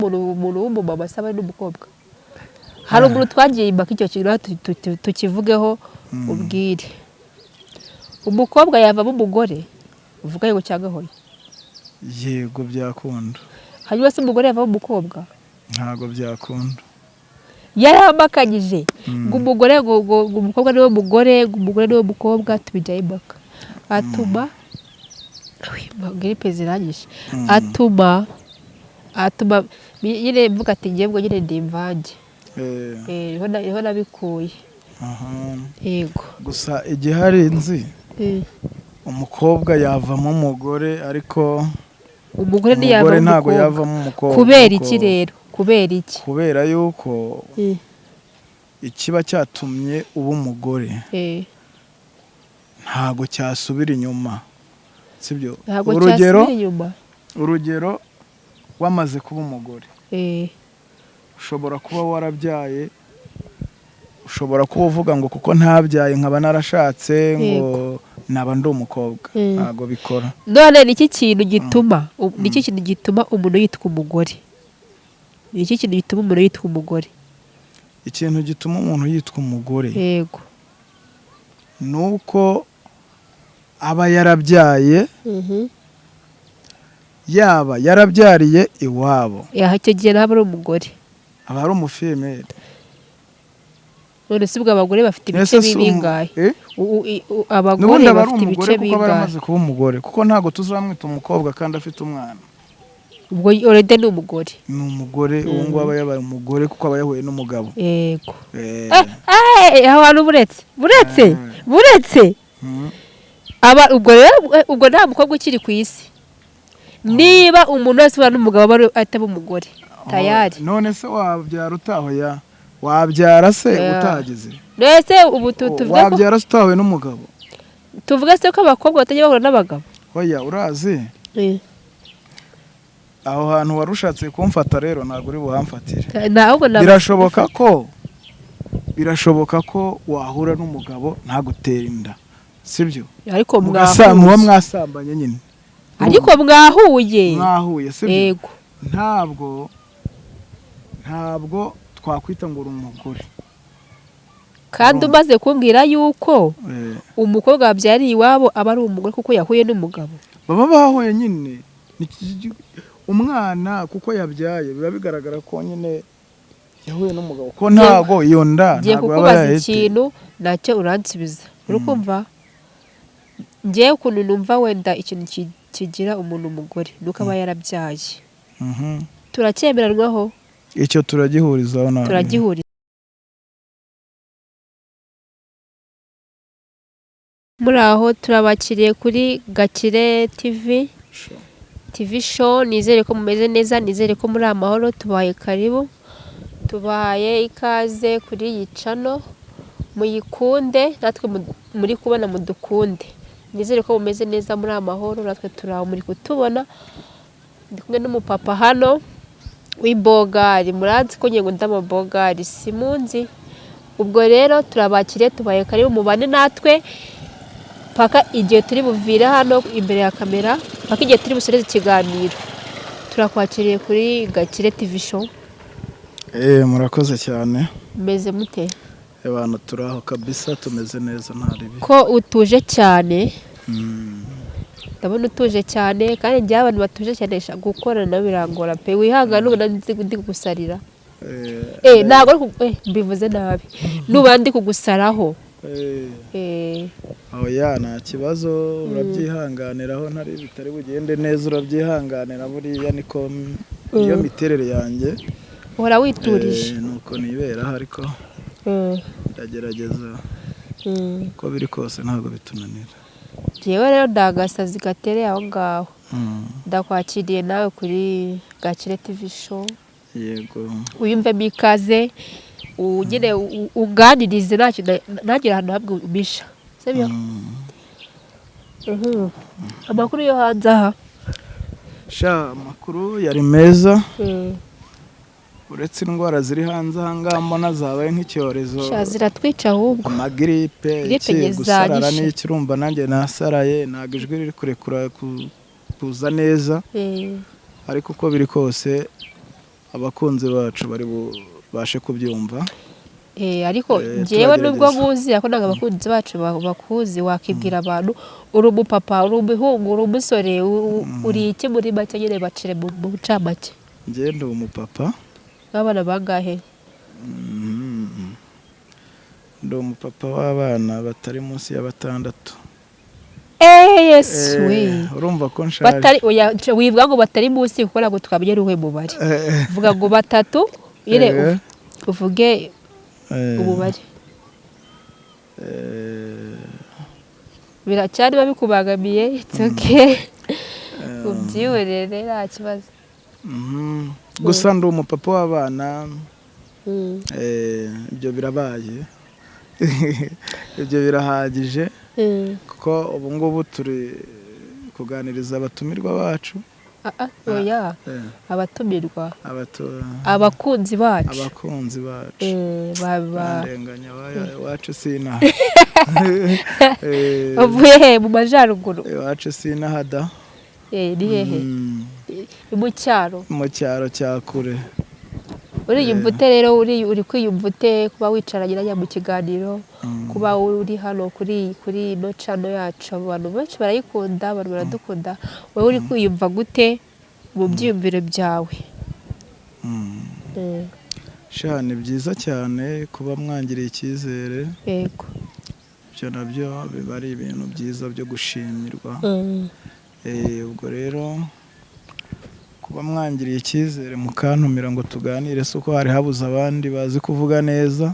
Umuntu w'umumama asaba n'umukobwa, hari umuntu twagiye impaka icyo kintu tukivugeho. Ubwire, umukobwa yavamo umugore? Uvuga yego cyangwa hoya? Yego, byakunda. Hanyuma se umugore yavamo umukobwa? Ntabwo byakunda. Yarampakanyije ngo umugore ngo umukobwa niwe mugore, ngo umugore niwe mukobwa. Tubijyaho impaka, atuma giripe zirangije, atuma nyine mvuga ati ngebwe nyine ndi imvange. Niho nabikuye. Yego. Gusa igihari nzi, umukobwa yavamo umugore, ariko umugore umugore ntiyavamo ntabwo umukobwa. yavamo umukobwa. Kubera iki rero? Kubera iki? Kubera yuko ikiba cyatumye uba umugore ntabwo cyasubira inyuma, sibyo? Ntabwo Urugero, cyasubira inyuma. urugero, wamaze kuba umugore, ushobora kuba warabyaye, ushobora kuba uvuga ngo kuko ntabyaye nkaba narashatse ngo naba ndi umukobwa. Ntabwo bikora. None ni iki kintu gituma umuntu yitwa umugore? Ni iki kintu gituma umuntu yitwa umugore? Ikintu gituma umuntu yitwa umugore ni uko aba yarabyaye, yaba yarabyariye iwabo. Yaha, icyo gihe ntaba ari umugore. Aba ari umufille-mère. None se ubwo abagore bafite ibice Ese si bingahe? Eh? Abagore N'ubundi aba ari bafite umugore ibice kuko aba bingahe? yaramaze kuba umugore, kuko ntabwo tuzamwita umukobwa kandi afite umwana. Ubwo already ni umugore. Ni umugore, uwo nguwo aba yabaye umugore kuko aba yahuye n'umugabo. Yego. Aho hantu buretse buretse aba ubwo rero, ubwo nta mukobwa ukiri ku isi. Niba umuntu wese ubana n'umugabo aba ataba umugore tayari. None se wabyara utaho ya wabyara se utageze? Mbese ubu tuvuge ko Wabyara se utahuye n'umugabo? Tuvuge se ko abakobwa batajya bahura n'abagabo? Oya, urazi, aho hantu wari ushatse kumfata rero ntabwo uri buhamfatire. Ahubwo ntabwo. Birashoboka ko wahura n'umugabo ntagutere inda, sibyo? Ariko Muba mwahuye. mwasambanye nyine. Ariko mwahuye. Mwahuye, sibyo? Yego. Ntabwo twakwita ngo uri umugore. Kandi umaze kumbwira yuko umukobwa wabyariye iwabo aba ari umugore kuko yahuye n'umugabo. Baba bahuye nyine. Umwana kuko yabyaye biba bigaragara ko nyine yahuye n'umugabo, ko ntabwo iyo nda Ngiye ntabwo yaba kukubaza yahetse. ikintu nacyo uransubiza. Uri kumva, ngewe ukuntu numva, wenda ikintu kigira umuntu umugore ni uko aba yarabyaye. Turacyemeranwaho? Icyo turagihurizaho nawe. Turagihuriza. Muri aho turabakiriye kuri Gakire TV Show. Nizere ko mumeze neza, nizere ko muri amahoro. Tubaye karibu, tubahaye ikaze kuri iyi channel. Muyikunde natwe muri kubona mudukunde. Nizere ko mumeze neza, muri amahoro, natwe turi aho muri kutubona. Ndi kumwe n'umupapa hano w'ibogari. Muranzi ko ngiye ngo ndamabogari simunzi. Ubwo rero turabakiriye, tubaye karibu, mubane natwe paka igihe turi buvire hano imbere ya kamera, paka igihe turi busoreze ikiganiro. Turakwakiriye kuri Gakire TV Show. Murakoze cyane. Mumeze mute? Abantu turi aho kabisa, tumeze neza, nta ribi. Ko utuje cyane? Ndabona utuje cyane, kandi njyewe abantu batuje cyane gukorana nabo birangora pe. Wihangane nubona ndi kugusarira. Ntabwo ari mbivuze nabi, nuba ndi kugusaraho. Oya, nta kibazo, urabyihanganira. Aho ntari bitari bugende neza urabyihanganira, buriya niko niyo miterere yanjye. Uhora witurije. Nuko niberaho, ariko ndagerageza. Uko biri kose ntabwo bitunanira. Njyewe rero ndagasazi gatereye aho ngaho. Ndakwakiriye nawe kuri Gakire TV Show. Yego. Wiyumvemo ikaze, ugire unganirize, ntacyo ntagire ahantu hamwe umisha, sibyo? Amakuru yo hanze aha? Sha, amakuru yari meza, uretse indwara ziri hanze aha ngaha mbona zabaye nk'icyorezo. Sha, ziratwica ahubwo. Amagiripe. Grippe Iki nke gusarara zanyishe. n'iki, urumva nanjye nasaraye, ntabwo ijwi riri kurekura kuza neza, ariko uko biri kose Abakunzi bacu bari bubashe kubyumva. Ariko njyewe nubwo Turagerageza. nkuzi, ariko ntabwo abakunzi bacu bakuzi. Wakibwira abantu uri umupapa, uri umuhungu, uri umusore, uri iki muri make nyine, bacire mu ncamake. Njye ndi umupapa. W'abana bangahe? Ndi umupapa w'abana batari munsi ya 6. Yesu we! Urumva ko nshaje. Batari, oya, wivuga ngo batari munsi, kuko ntabwo twamenya uruhe mubare. Vuga ngo batatu nyine, uvuge umubare. Biracyari bikubangamiye, it's okay, ubyihorere, nta kibazo. Gusa ndi umupapa w'abana. Ibyo birabaye, ibyo birahagije, kuko ubu ngubu turi kuganiriza abatumirwa bacu. Ah, ah, oya. Abatumirwa, abakunzi bacu. Abakunzi bacu. Bandenganya, iwacu sinaha. Uvuye he? Mu majyaruguru? Iwacu sinaha da. Ni hehe? Ni mu cyaro? Mu cyaro cya kure. Uriyumva ute rero? Uri kwiyumva ute kuba wicaranye nanjye mu kiganiro, kuba uri hano kuri ino channel yacu? Abantu benshi barayikunda, abantu baradukunda. Wowe uri kwiyumva gute mu byiyumviro byawe? Sha, ni byiza cyane kuba mwangiriye icyizere. Ibyo nabyo biba ari ibintu byiza byo gushimirwa. Ubwo rero kuba mwangiriye icyizere mukantumira ngo tuganire, si uko hari habuze abandi bazi kuvuga neza.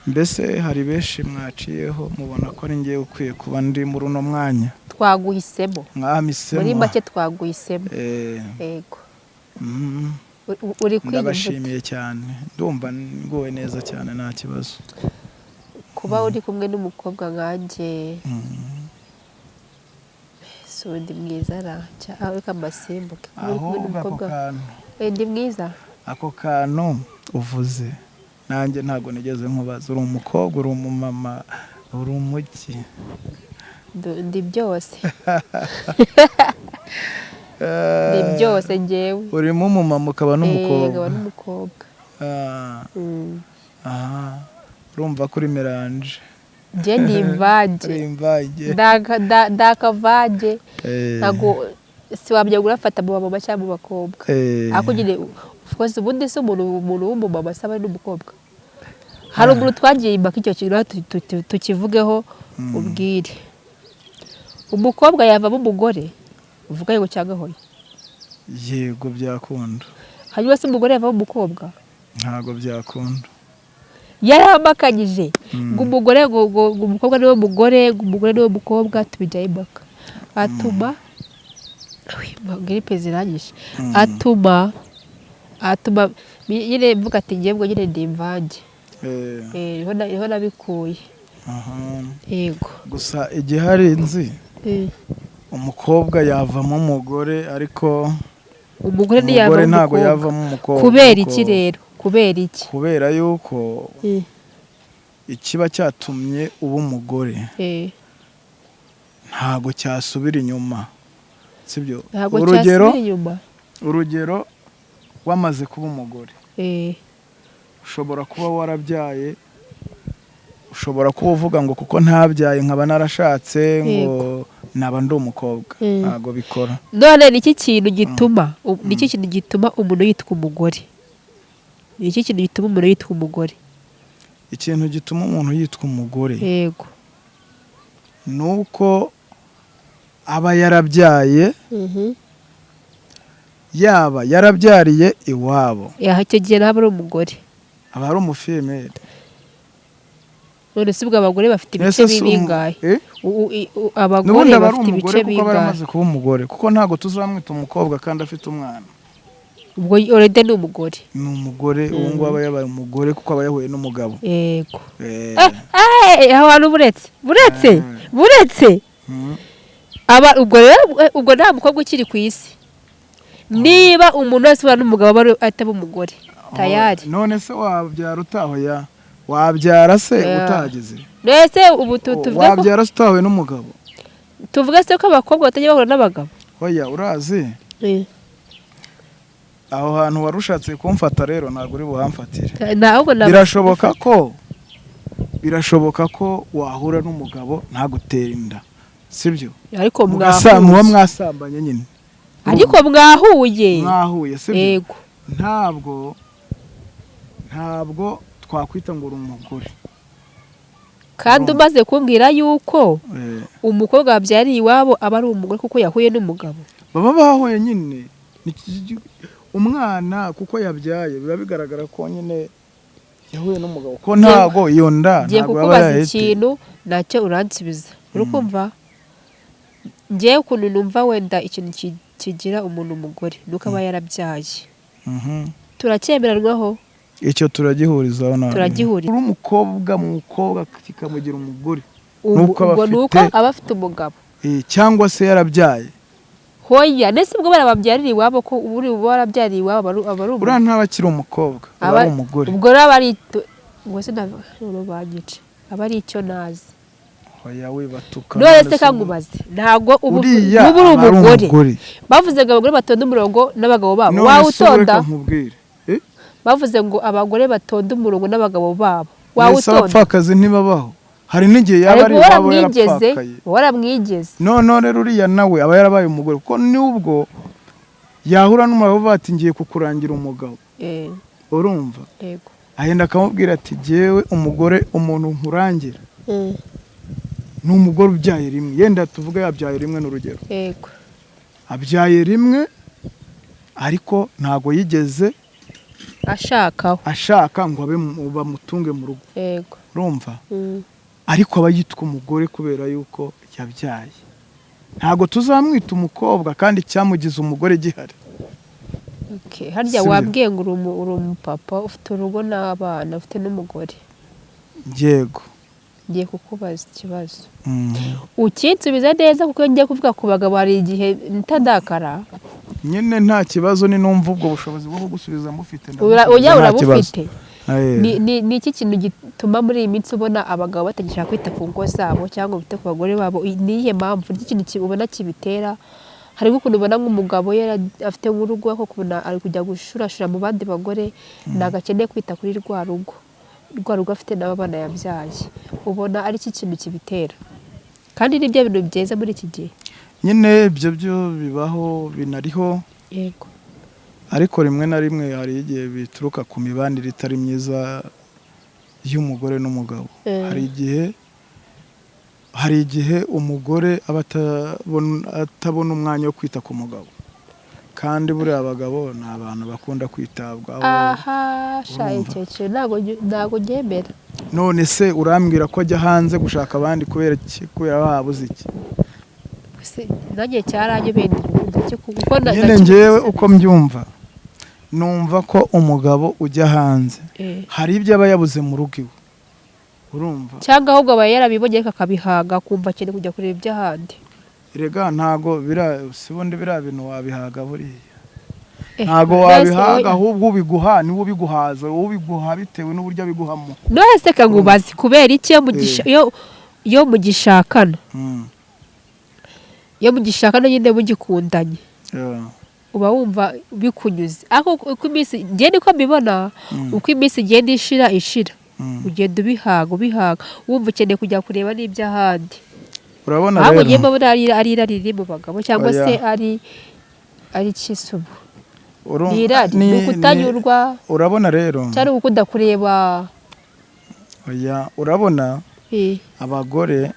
Mbese hari benshi mwaciyeho mubona ko ari ngewe ukwiye kuba ndi muri uno mwanya. Twaguhisemo. Mwamisemo. Muri make twaguhisemo. Yego. Uri kwiyumva ute? Ndabashimiye cyane, ndumva nguwe neza cyane, nta kibazo. Kuba uri kumwe n'umukobwa nkanjye? Si undi mwiza ra? Reka mbasimbuke. Kuba uri kumwe Ahubwo ako n'umukobwa kantu, ndi mwiza. Ako kantu uvuze, nanjye ntabwo nigeze nkubaza: uri umukobwa, uri umumama, uri umuki? Ndi byose, ndi byose njyewe. Urimo umumama ukaba n'umukobwa. Nkaba n'umukobwa. Aha urumva ko uri mélange. Njye ndi imvange. Uri imvange. Ndakavange. Ntabwo si wamenya ngo urafata mu bamama cyangwa mu bakobwa. Ariko nyine, of course, ubundi se umuntu w'umumama asaba ari n'umukobwa? Hari umuntu twagiye impaka icyo kintu, tukivugeho. Ubwire, umukobwa yavamo umugore? Uvuga yego cyangwa hoya. Yego, byakunda. Hanyuma se umugore yavamo umukobwa? Ntabwo byakunda. Yarampakanyije ngo umugore ngo umukobwa niwe mugore, ngo umugore niwe mukobwa. Tubijyaho impaka, atuma giripe zirangije, atuma nyine mvuga ati ngewe ubwo nyine ndi imvange. Niho nabikuye. Yego. Gusa igihari nzi, umukobwa yavamo umugore, ariko umugore umugore ntiyavamo ntabwo umukobwa. yavamo umukobwa. Kubera iki rero? Kubera iki? Kubera yuko ikiba cyatumye uba umugore ntabwo cyasubira inyuma, sibyo? Ntabwo Urugero, cyasubira inyuma. urugero, wamaze kuba umugore, ushobora kuba warabyaye, ushobora kuba uvuga ngo kuko ntabyaye nkaba narashatse ngo naba ndi umukobwa. Ntabwo bikora. None ni iki kintu gituma umuntu yitwa umugore? Ni iki kintu gituma umuntu yitwa umugore? Ikintu gituma umuntu yitwa umugore ni uko aba yarabyaye, yaba yarabyariye iwabo. Yaha, icyo gihe ntaba ari umugore. Aba ari umufille-mère. None se ubwo abagore bafite ibice Ese si bingahe? Eh? Abagore N'ubundi aba ari bafite umugore, ibice kuko aba bingahe? yaramaze kuba umugore, kuko ntabwo tuzamwita umukobwa kandi afite umwana. Ubwo already ni umugore. Ni umugore, ubu ngubu aba yabaye umugore kuko aba yahuye n'umugabo. Yego. Aho hantu buretse aba ubwo rero, ubwo nta mukobwa ukiri ku isi. Niba umuntu wese ubana n'umugabo aba ataba umugore tayari. None se wabyara utaho ya wabyara se utagize? Mbese ubu tuvuge ko Wabyara se utahuye n'umugabo? Tuvuge se ko abakobwa batajya bahura n'abagabo? Oya, urazi, Aho hantu wari ushatse kumfata rero ntabwo uri buhamfatire. Ntabwo Birashoboka ko wahura n'umugabo ntagutere inda, sibyo? Ariko Muba mwahuye. Mwasambanye nyine. Ariko mwahuye. Mwahuye, sibyo? Yego. Ntabwo twakwita ngo uri umugore. Kandi umaze kumbwira yuko umukobwa wabyariye iwabo aba ari umugore kuko yahuye n'umugabo. Baba bahuye nyine. Umwana kuko yabyaye biba bigaragara ko nyine yahuye n'umugabo, ko ntago iyo nda Ngiye ntago yaba kukubaza yahetse. ikintu nacyo uransubiza, uri kumva? Ngewe ukuntu numva, wenda ikintu kigira umuntu umugore nuko aba yarabyaye. Turacyemeranwaho? Icyo turagihurizaho nawe. Turagihuriza. Uri umukobwa mu mukobwa kikamugira umugore Ubu nuko aba ubwo ni uko aba afite umugabo. Cyangwa se yarabyaye. Hoya, ndetse ubwo barababyarira iwabo, ko uri uba warabyariye iwabo aba ari Uriya umugore. Ntaba akiri umukobwa, aba ari umugore. Ubwo rero aba ari ubwo se none banyica, aba ari icyo nazi. Hoya, we batuka. None se se kangubaze, ntabwo ubu uriya ubu uri aba ari umugore? Umugore. Bavuze ngo abagore batonda umurongo n'abagabo babo. None Wawe se ubu utonda? Reka nkubwire. Bavuze ngo abagore batonda umurongo n'abagabo babo, wawe Mbese utonda? Abapfakazi ntibabaho? Hari n'igihe yaba ari Ariko iwabo waramwigeze? yarapfakaye. Waramwigeze? None rero uriya nawe aba yarabaye umugore, kuko nubwo yahura n'umugabo uvuga ati ngiye kukurangira umugabo, urumva? Yego. Ahenda akamubwira ati jyewe umugore, umuntu nkurangira ni umugore ubyaye rimwe. Yenda tuvuge yabyaye rimwe, ni urugero. Abyaye rimwe, ariko ntago yigeze ashakaho. Ashaka ngo abe bamutunge mu rugo. Urumva? Ariko aba yitwa umugore kubera yuko yabyaye. Ntabwo tuzamwita umukobwa kandi icyamugize umugore gihari. Okay. Harya Sibyo? wabwiye ngo uri umupapa ufite urugo n'abana, ufite n'umugore. Yego. Ngiye kukubaza ikibazo, ukinsubiza neza, kuko iyo ngiye kuvuga ku bagabo hari igihe ntadakara. Nyine nta kibazo, ni numva ubwo bushobozi bwo kugusubiza mufite, Oya, ndagusubiza, nta kibazo. urabufite. Ni iki kintu gituma muri iyi minsi ubona abagabo batagishaka kwita ku ngo zabo cyangwa bite ku bagore babo? Ni iyihe mpamvu? Ni iki kintu ubona kibitera? Hari nk'ukuntu ubona nk'umugabo afite nk'urugo, ariko kubona ari kujya gushurashura mu bandi bagore, ntabwo akeneye kwita kuri rwa rugo afite n'abo bana yabyaye. Ubona ari iki kintu kibitera, kandi ni byo bintu byiza muri iki gihe? Nyine ibyo byo bibaho, binariho. Ariko rimwe na rimwe hari igihe bituruka ku mibanire itari myiza y'umugore n'umugabo. Hari igihe umugore aba atabona umwanya wo kwita ku mugabo, kandi buriya abagabo ni abantu bakunda kwitabwaho. Aha sha. Urumva? Icyo kintu ntabwo ngyemera. None se urambwira ko ajya hanze gushaka abandi kubera iki? Kubera habuze iki? Nanjye cyaranyobeye, kuko Nyine ngewe uko mbyumva, numva ko umugabo ujya hanze hari ibyo aba yabuze mu rugo iwe, urumva? Cyangwa ahubwo aba yarabibonye ariko akabihaga, akumva akeneye kujya kureba iby'ahandi. Erega ntago biriya, si ubundi biriya bintu wabihaga buriya. Ntago None se wabihaga, ahubwo ubiguha niwe ubiguhaza, ubiguha bitewe n'uburyo abiguhamo. None se kangubaze, kubera iki iyo iyo mugishakana, iyo mugishakana nyine mugikundanye, uba wumva bikunyuze, ariko uko iminsi njye niko mbibona, uko iminsi igenda ishira, ugenda ubihaga, ubihaga, wumva ukeneye kujya kureba n'iby'ahandi. Urabona Ahubwo rero njye mbona ari irari riri mu bagabo, cyangwa Oya. se ari ikisubu. Ni irari, ni ukutanyurwa Urabona rero cyangwa ugukunda kureba. Oya, urabona, abagore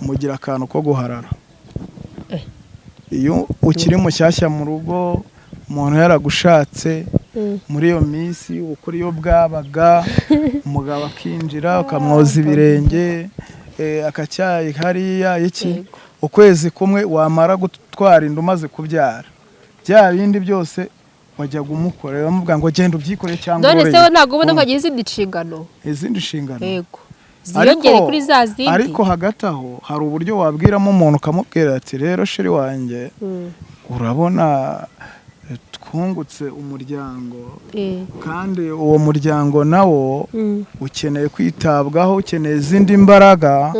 mugira akantu ko guharara. Iyo ukiri mushyashya mu rugo, umuntu yaragushatse, muri iyo minsi ukora iyo bwabaga, umugabo akinjira ukamwoza ibirenge, akacyayi hariya iki. Ukwezi kumwe wamara gutwara inda, umaze kubyara, bya bindi byose wajyaga umukorera bamubwira ngo genda ubyikore cyangwa None se uroreye. we ntabwo ubona ko agira izindi nshingano? Izindi nshingano? Yego, ziyongere kuri za zindi. Ariko hagati aho hari uburyo wabwiramo umuntu, ukamubwira ati rero chéri wanjye, urabona twungutse umuryango, kandi uwo muryango nawo ukeneye kwitabwaho, ukeneye izindi mbaraga.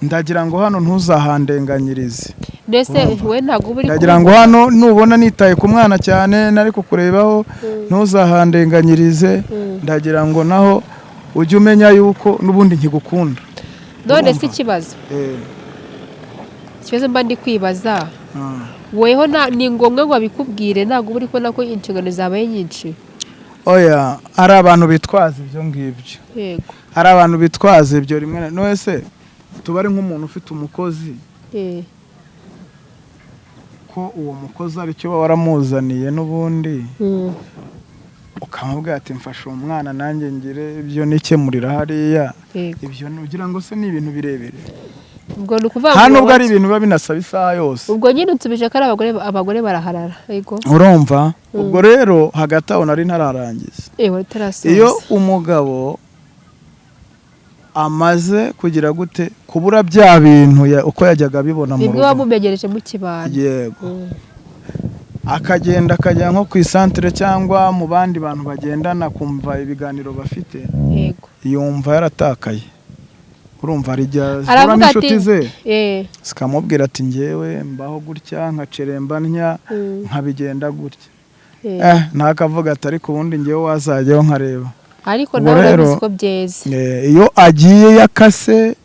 Ndagira ngo hano ntuzahandenganyirize. Mbese Urumva? we ntabwo uba uri Ndagira ngo kubibona. hano nubona nitaye ku mwana cyane nari kukurebaho, ntuzahandenganyirize. Ndagira ngo naho ujye umenya yuko n'ubundi nkigukunda. None se Urumva? ikibazo, ikibazo mba ndi kwibaza, weho ni ngombwa ngo abikubwire? Ntabwo uba uri kubona ko inshingano zabaye nyinshi? Oya, hari abantu bitwaza ibyo ngibyo. Hari abantu bitwaza ibyo rimwe na none se tuba ari nk'umuntu ufite umukozi, ko uwo mukozi aricyo uba waramuzaniye n'ubundi, ukamubwira ati: "Mfasha uwo mwana nanjye ngire ibyo nikemurira hariya." Ibyo ugira ngo se ni ibintu birebire? Ubwo ni ukuvuga Nta ngo nubwo ari ibintu biba binasaba isaha yose. Ubwo nyine unsubije ko ari abagore, abagore baraharara, yego. Urumva, ubwo rero hagati aho nari ntararangiza. Ewe, utarasoza. Iyo umugabo amaze kugira gute, kubura bya bintu uko yajyaga abibona mu Nibwo rugo, wamumenyereje mu kibano. Yego, akagenda akajya nko ku isantere cyangwa mu bandi bantu bagendana, kumva ibiganiro bafite, yumva yaratakaye. Urumva, hari igihe ahura Aravuga n'inshuti ati ze zikamubwira ati: "Ngewe mbaho gutya, nkaceremba ntya, nkabigenda gutya." Ntakavuga ati: "Ariko ubundi ngewe wazajyaho nkareba." Ariko Ubwo nawe rero, urabizi ko byeze. Iyo agiye yakase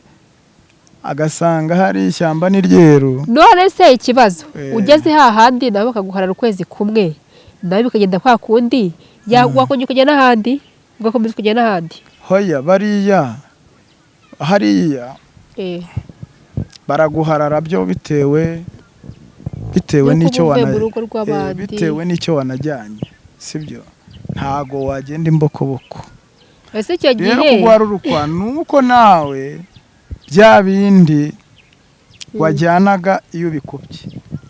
agasanga hari ishyamba n'iryeru. None se ikibazo, ugeze hahandi nawe bakaguharara ukwezi kumwe, nawe bikagenda kwa kundi, wakongera ukajya n'ahandi, ugakomeza ukajya n'ahandi? Hoya, bariya hariya baraguharara byo bitewe Nuko n'icyo uba uvuye wana mu rugo rw'abandi. Bitewe n'icyo wanajyanye, sibyo? Ntago wagenda imbokoboko. Ese icyo Rero gihe kuguharurukwa ni uko nawe bya bindi wajyanaga iyo ubikubye,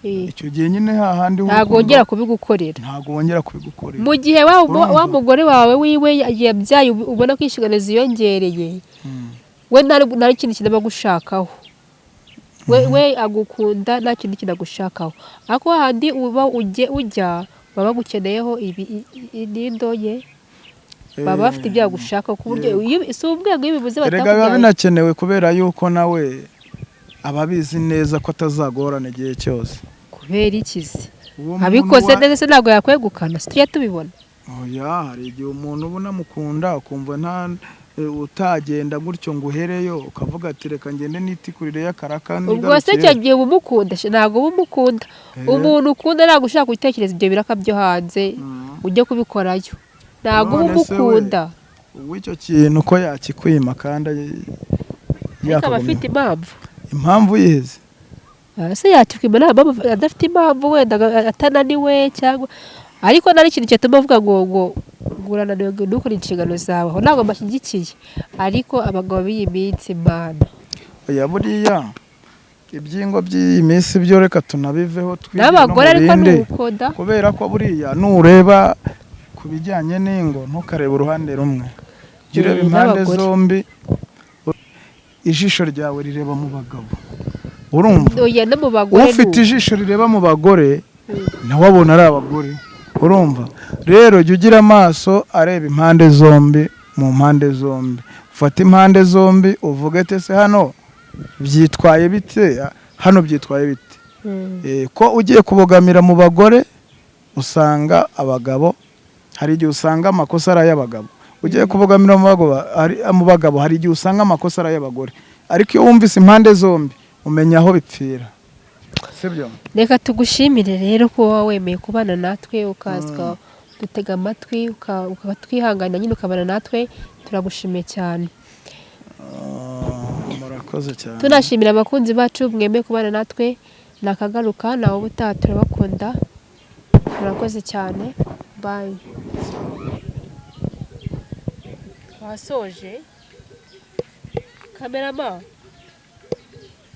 icyo gihe nyine hahandi Ntabwo h'urukundo, wongera kubigukorera. Ntabwo wongera kubigukorera. Mu gihe Urumva? wa mugore wawe wiwe yabyaye, ubona ko inshingano ziyongereye, we nta kindi kintu aba agushakaho. We agukunda, nta kindi kintu agushakaho. Ariko hahandi uba ujya baba bagukeneyeho ibi n'indoye, baba bafite ibyo bagushakaho, ku buryo si ubwenge iyo bibuze Erega biba batakubyaye. binakenewe, kubera yuko nawe aba abizi neza ko atazagorana igihe cyose. Kubera ikizi Uwo muntu abikoze neza se ntabwo yakwegukana? Si tujya tubibona? Oya, hari igihe umuntu uba unamukunda ukumva nta utagenda gutyo ngo uhereyo, ukavuga ati: "Reka ngende nitikurire y'akaraka Ubwo se nigarukire." icyo gihe uba umukunda? Ntabwo uba umukunda. Umuntu ukunda ntabwo ushaka gutekereza ibyo biraka byo hanze ujye kubikorayo. Ntabwo uba None se we, umukunda. ubu icyo kintu ko yakikwima kandi Ariko aba yakagumya afite impamvu. Impamvu yiheze? Ah, se yakikwima nta mpamvu, adafite impamvu, wenda atananiwe cyangwa, ariko nta n'ikintu cyatuma avuga ngo urananiwe, ngo ntukore inshingano zawe. Aho ntabwo mbashyigikiye, ariko abagabo b'iyi minsi, Mana! Oya, buriya ibyingo by'iyi minsi byo reka tunabiveho, twigire no N'abagore mu ariko bindi. ni uko da. Kubera ko buriya nureba ku bijyanye n'ingo, ntukarebe uruhande rumwe, jya ureba impande N'abagore. zombi. Ijisho ryawe rireba mu bagabo, urumva? Oya, no mu bagore ni Ufite uko. ijisho rireba mu bagore nawe abona ari abagore, urumva? Rero jya ugira amaso areba impande zombi, mu mpande zombi ufate impande zombi, uvuge ati: "Ese hano byitwaye bite? Hano byitwaye bite?" Ko ugiye kubogamira mu bagore, usanga abagabo, hari igihe usanga amakosa ari ay'abagabo. Ugiye kubogamira mu bagabo, hari igihe usanga amakosa ari ay'abagore. Ariko iyo wumvise impande zombi, umenya aho bipfira, sibyo? Reka tugushimire rero kuba wemeye kubana natwe, ukaza dutega amatwi, ukaba twihanganira nyine, ukabana natwe. Turagushimiye cyane. Ah, murakoze cyane. Tunashimira abakunzi bacu mwemeye kubana natwe. Nakagaruka nawe ubutaha. Turabakunda, murakoze cyane, bye. Twasoje, cameraman.